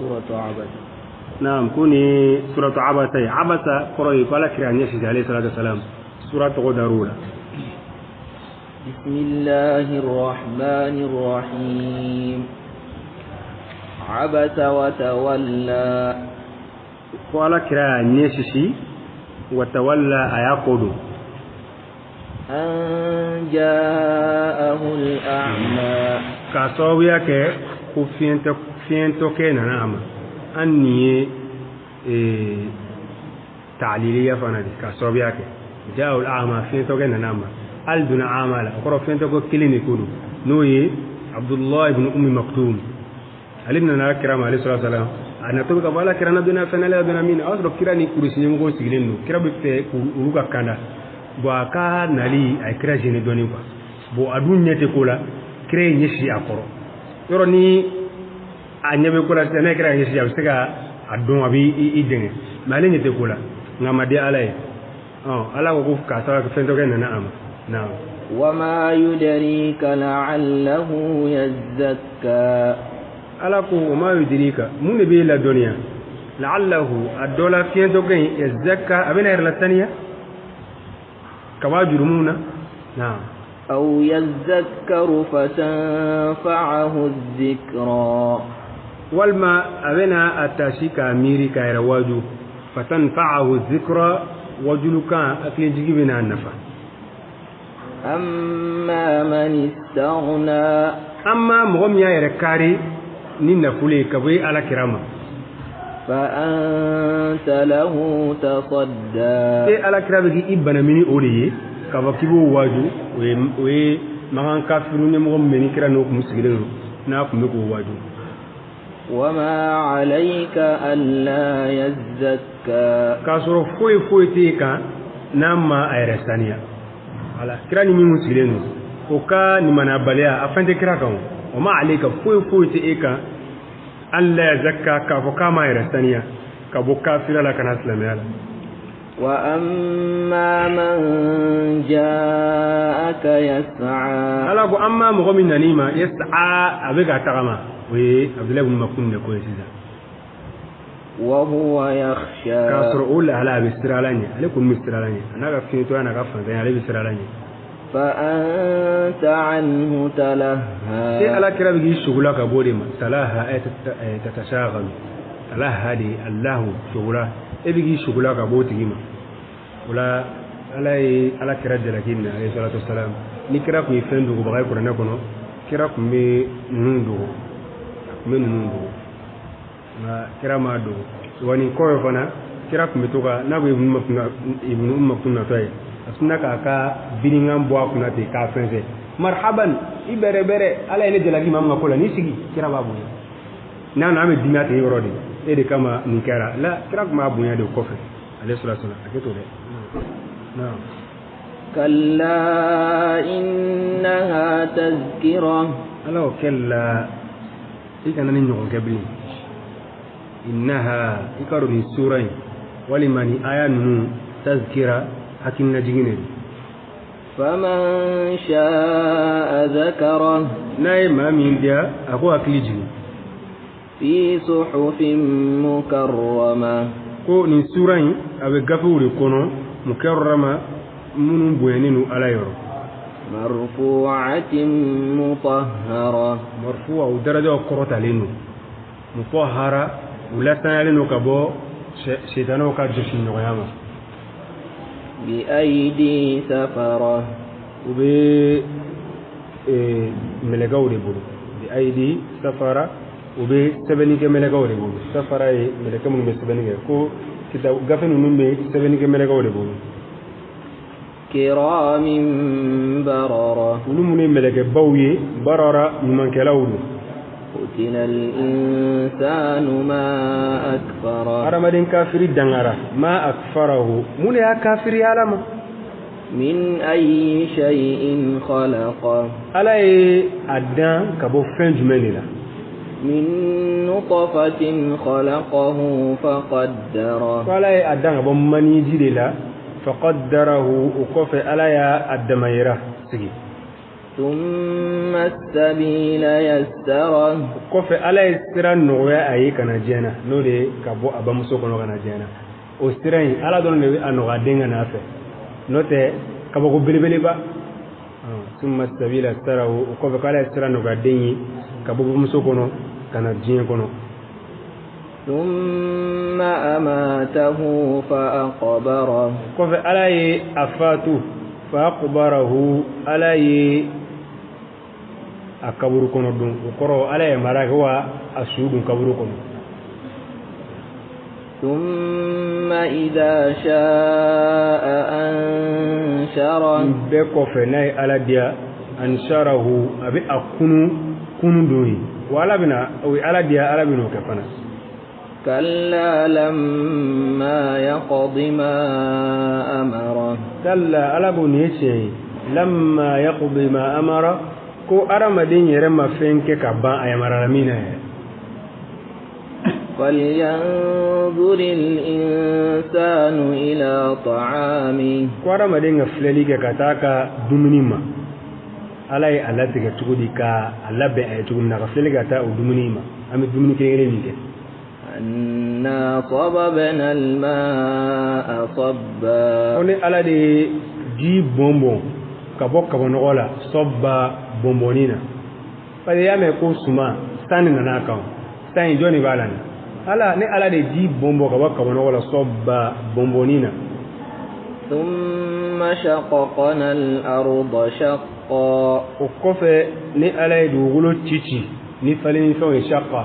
سورة عبسة. Naam, ko ni suratu Abasa ye. Abasa kɔrɔ ye ko Ala kira ɲɛ sisi alayhi salatu wasalam. Sura tɔgɔ dar'o la. بسم الله الرحمن الرحيم. عبس وتولى. Ko Ala kira ɲɛ sisi, watawalla, a y'a kɔ don. أن جاءه الأعمى. K'a sababuya kɛ ko fiɲɛtɔkɛ nana a ma. An nin ye taaliliya fana de, k'a sababuya kɛ ja'ul a'ma, fiɲɛtɔkɛ nana a ma. Hali donna ama la, o kɔrɔ fiɲɛtɔkɛ kelen de ko don, n'o ye Abdullah ibn Ummi Maktum. Ale nana kira ma alayhi salatu wasalam. A natɔ bɛ ka fɔ Ala kira na donna fɛn, ale donna min na, o y'a sɔrɔ kira ni kurusi ɲɛmɔgɔw sigilen don. Kira bɛ fɛ olu ka kanda. Bon, a ka nali a ye kira gêné dɔɔnin quoi. Bon, a dun ɲɛ tɛ ko la, kira ye ɲɛsin a kɔrɔ yɔrɔ. Ni a ɲɛ bɛ ko la sisan, n'a ye kira ɲɛsin, a bɛ se ka a dɔn, a bɛ i dɛmɛ. Mais ale ɲɛ tɛ ko la, nka a ma di Ala ye. Ɔ, Ala ko k'a sababu kɛ fɛn tɔgɔ nana a ma. Naam. وما يدريك لعله يزكى. Ala ko وما يدريك, mun de b'e ladɔnniya, لعله, a dɔ la fiɲɛtɔkɛ in, يزكى, a bɛna yɛrɛ lasaniya ka bɔ a jurumu na. Naam. أو يذكر فتنفعه الذكرى. Walima a bɛna a tasi k'a miiri k'a yɛrɛ waaju, فتنفعه الذكرى, wajulukan hakilijigi bɛna a nafa. أما من استغنى. Amma mɔgɔ min y'a yɛrɛ kari ni nafolo ye ka bɔ Ala kira ma. فأنت له تصدى. E Ala kira bɛ k'i banamini o de ye k'a fɔ k'i b'o waaju. O ye Makan kafiru ɲɛmɔgɔ min bɛ ni kira n'o kun sigilen don, n'a kun bɛ k'o waaju. وما عليك ألا يزكى. K'a sɔrɔ foyi foyi t'e kan n'a ma a yɛrɛ saniya. Wala kira ni min sigilen don, o ka limanabaliya, a fɛn tɛ kira kan. O وما عليك, foyi foyi tɛ e kan, ألا يزكى, k'a fɔ k'a ma yɛrɛ saniya ka bɔ kafira la ka na silamɛya la. وأما من جاءك يسعى. Ala ko amma mɔgɔ min nan'i ma, يسعى, a bɛ ka tagama, o ye Abudulayi ibn Maktum de ko ye sisan. وهو يخشى. K'a sɔrɔ o lahala a bɛ siran Ala ɲɛ. Ale kɔni bɛ siran Ala ɲɛ, a n'a ka fiɲɛtɔya n'a ka fantanya, ale bɛ siran Ala ɲɛ. فأنت عنه E تلهى. Ala kira bɛ k'i sogola ka bɔ o de ma. تلهى ay تتشاغل, تلهى de Alahu sogola, e bɛ k'i sogola ka bɔ o tigi ma. O la Ala ye Ala kira jalaki nin na alayhi salatu wasalam. Ni kira tun ye fɛn dogobaga ye kuranɛ kɔnɔ, kira tun bɛ ninnu dogo, a tun bɛ ninnu dogo, nka kira m'a dogo. Wa nin kɔfɛ fana, kira tun bɛ to ka n'a ko Ibnu Umm Maktum natɔ ye, a sinna k'a ka birinkan bɔ a kunna ten k'a fɛnsɛn: marhaban, i bɛrɛ bɛrɛ, Ala ye ne jalaki maa min ka ko la, n'i sigi. Kira b'a bonya. N'a na an bɛ dimi a tigi yɔrɔ de, e de kama nin kɛra la. Kira tun b'a bonya de kɔfɛ ale sɔrɔ sɔrɔ a kɛ to dɛ. Naam. كلا إنها تذكرة. Ala ko كلا, i kana ni ɲɔgɔn kɛ bilen. إنها, i ka dɔn nin sura in walima nin aya ninnu, تذكرة, hakilinajigin de don. فمن شاء ذكره. N'a ye maa min diya, a ko hakili jigin. في صحف مكرمة. Ko nin sura in a bɛ gafew de kɔnɔ, مكرمة, minnu bonyanen don Ala yɔrɔ. مرفوعة مطهرة. مرفوعة, u darajaw kɔrɔtalen don, مطهرة, u lasaniyalen don ka bɔ sɛtanɛw ka jɔsi ɲɔgɔnya ma. بأيدي سفرة. U bɛ mɛlɛkɛw de bolo. بأيدي سفرة, u bɛ sɛbɛnni kɛ mɛlɛkɛw de bolo. سفرة ye mɛlɛkɛ minnu bɛ sɛbɛnni kɛ, ko kitabu gafe ninnu bɛ sɛbɛnni kɛ mɛlɛkɛw de bolo. كرام بررة. Olu minnu ye mɛlɛkɛbaw ye, بررة, ɲumankɛlaw don. قتل الإنسان ما أكفره. Hadamaden kafiri dangara. ما أكفره, mun de y'a kafiri Ala ma? من أي شيء خلقه. Ala ye a dan ka bɔ fɛn jumɛn de la? من نطفة خلقه فقدره. Ko Ala ye a dan ka bɔ maniji de la, فقدره, o kɔfɛ Ala y'a damayira sigi. ثم السبيل يسره. Kɔfɛ Ala ye sira nɔgɔya a ye ka na diɲɛ na, n'o de ye ka bɔ a bamuso kɔnɔ ka na diɲɛ na. O sira in, Ala dɔrɔn de bɛ a nɔgɔya den ka n'a fɛ, n'o tɛ kabako belebeleba. Summa sabila yassarahu, o kɔfɛ k'Ala ye sira nɔgɔya den ye ka bɔ bamuso kɔnɔ ka na diɲɛ kɔnɔ. ثم أماته فأقبره. Kɔfɛ Ala ye a fatu, fa aqbarahu, Ala ye a kaburu kɔnɔ don. O kɔrɔ, Ala ye mara kɛ wa a su dun kaburu kɔnɔ. ثم إذا شاء أنشره. Nin bɛɛ kɔfɛ, n'a ye Ala diya, ansharahu, a bɛ a kunu kunu don ye wa Ala bɛna o ye Ala diya, Ala bɛna o kɛ fana. كلا لما يقض ما أمره. Kalla, Ala ko nin ye tiɲɛ ye, lamma yaqdi ma amara, ko adamaden yɛrɛ ma fɛn kɛ ka ban a yamarara min na yɛrɛ. فلينظر الإنسان إلى طعامه. Ko adamaden ka filɛli kɛ ka taa ka dumuni ma, Ala ye a latigɛ cogo di ka a labɛn a ye cogo min na, ka filɛli ka taa o dumuni ma, an bɛ dumuni kelen kelen min kɛ. أنا صببنا الماء صبا. Ko ni Ala de ye ji bɔn bɔn ka bɔ kabanɔgɔ la, sɔba, bɔnbɔnni na, parce que i y'a mɛn ko suma san de nana a kan, san in jɔn de b'a la? Ni Ala, ni Ala de ye ji bɔn bɔn ka bɔ kabanɔgɔ la, sɔba, bɔnbɔnni na. ثم شققنا الأرض شقا. O kɔfɛ, ni Ala ye dugukolo ci ci ni falenifɛnw ye, shaqa,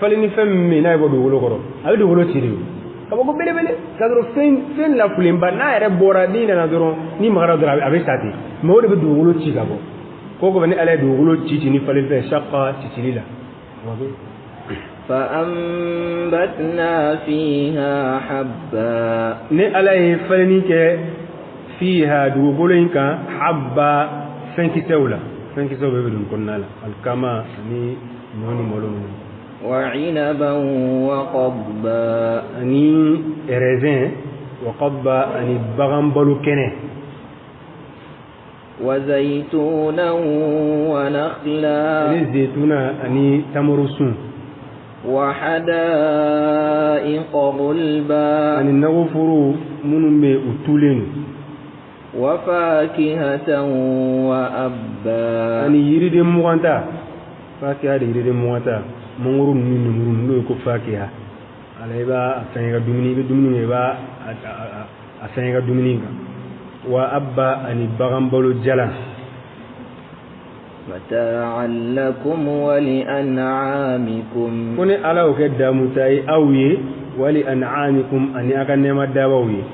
falenifɛn min bɛ yen n'a ye bɔ dugukolo kɔrɔ, a bɛ dugukolo ci de. O kabako belebele k'a sɔrɔ fɛn lafulenba n'a yɛrɛ bɔra, n'i nana dɔrɔn, n'i magara dɔrɔn, a bɛ sa ten, mais o de bɛ dugukolo ci ka bɔ ko kɔfɛ, ni Ala ye dugukolo ci ci ni falenifɛn, shaqa, cicili la. فأنبتنا فيها حبا. Ni Ala ye falenni kɛ, fiha, dugukolo in kan, habba, fɛnkisɛw la, fɛnkisɛw bɛɛ bɛ don kɔnɔna la, alikama ani ɲɔ ni malo ninnu. وعنبا وقضبا. Ani raisin, wa qadba, ani bagan balo kɛnɛ. وزيتونا ونخلا. Ani zetuna ani tamarosun. وحدائق غلبا. Ani nagoforo minnu bɛ u tulen don. وفاكهة وأبا. Ani yiriden mugan ta, fakiya de, yiriden mugan ta, mangoro ninnu, lemuru ninnu, n'o ye ko fakiya. Ala i b'a fɛn ka dumuni, i bɛ dumuni kɛ, i b'a a fɛn ka dumuni kan, wa abba, ani bagan balo jalan. متاعا لكم ولأنعامكم. Ko ni Ala y'o kɛ damuta ye aw ye, wali an'amikum, ani a ka nɛɛma dabaw ye.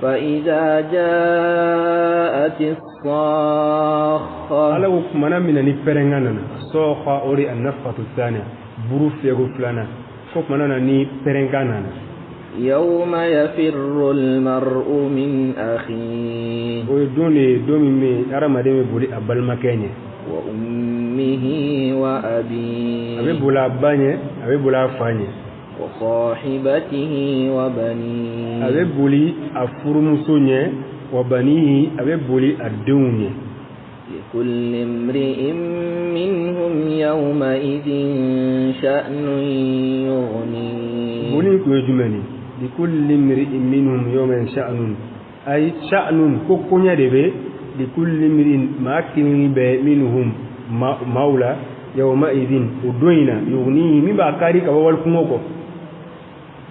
فإذا جاءت الصاخة. Ala ko kumana min na ni pɛrɛnkan nana, sɔɔka, o de a nafatu thaniya, buru fiyɛko filanan, ko kumana na ni pɛrɛnkan nana. يوم يفر المرء من أخيه. O ye don de ye, don min bɛ yen hadamaden bɛ boli a balimakɛ ɲɛ. وأمه A bɛ وأبيه. boli a ba ɲɛ, a bɛ boli a fa ɲɛ. وصاحبته A bɛ وبنيه. boli a furumuso ɲɛ, wa banihi, a bɛ boli a denw ɲɛ. لكل امرئ منهم يومئذ شأن يغنيه. Boli in kun ye jumɛn ye? Likulli mri'in minhum yawma sha'nun, ay sha'nun, ko koɲɛ de bɛ, likulli mri'in, maa kelen bɛ, minhum, maaw la, yawma idin, o don in na, yughnihi, min b'a kari ka bɔ wali kungo kɔ.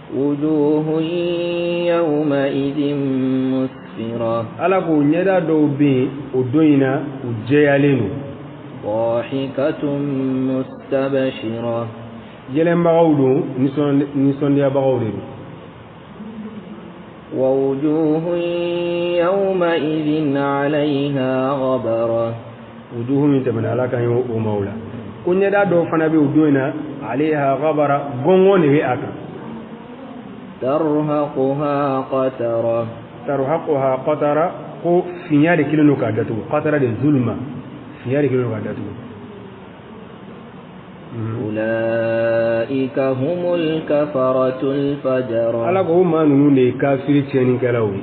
وجوه يومئذ مسفرة. Ala ko ɲɛda dɔw bɛ yen o don in na, u jɛyalen don. ضاحكة مستبشرة. Yɛlɛnbagaw don, nisɔndiyabagaw de don. ووجوه يومئذ عليها غبرة. Wujuhu min tɛmɛna, Ala kan y'o o maaw la, ko ɲɛda dɔw fana bɛ o don in na, alayha ghabara, gɔngɔn de bɛ a kan. ترهقها قترة. Tarhaquha qatara, ko finya de kelen don k'a datugu, qatara de zulma, finya de kelen don k'a datugu. أولئك هم الكفرة الفجرة. Ala ko o maa ninnu de ye kafiri tiɲɛnikɛlaw ye.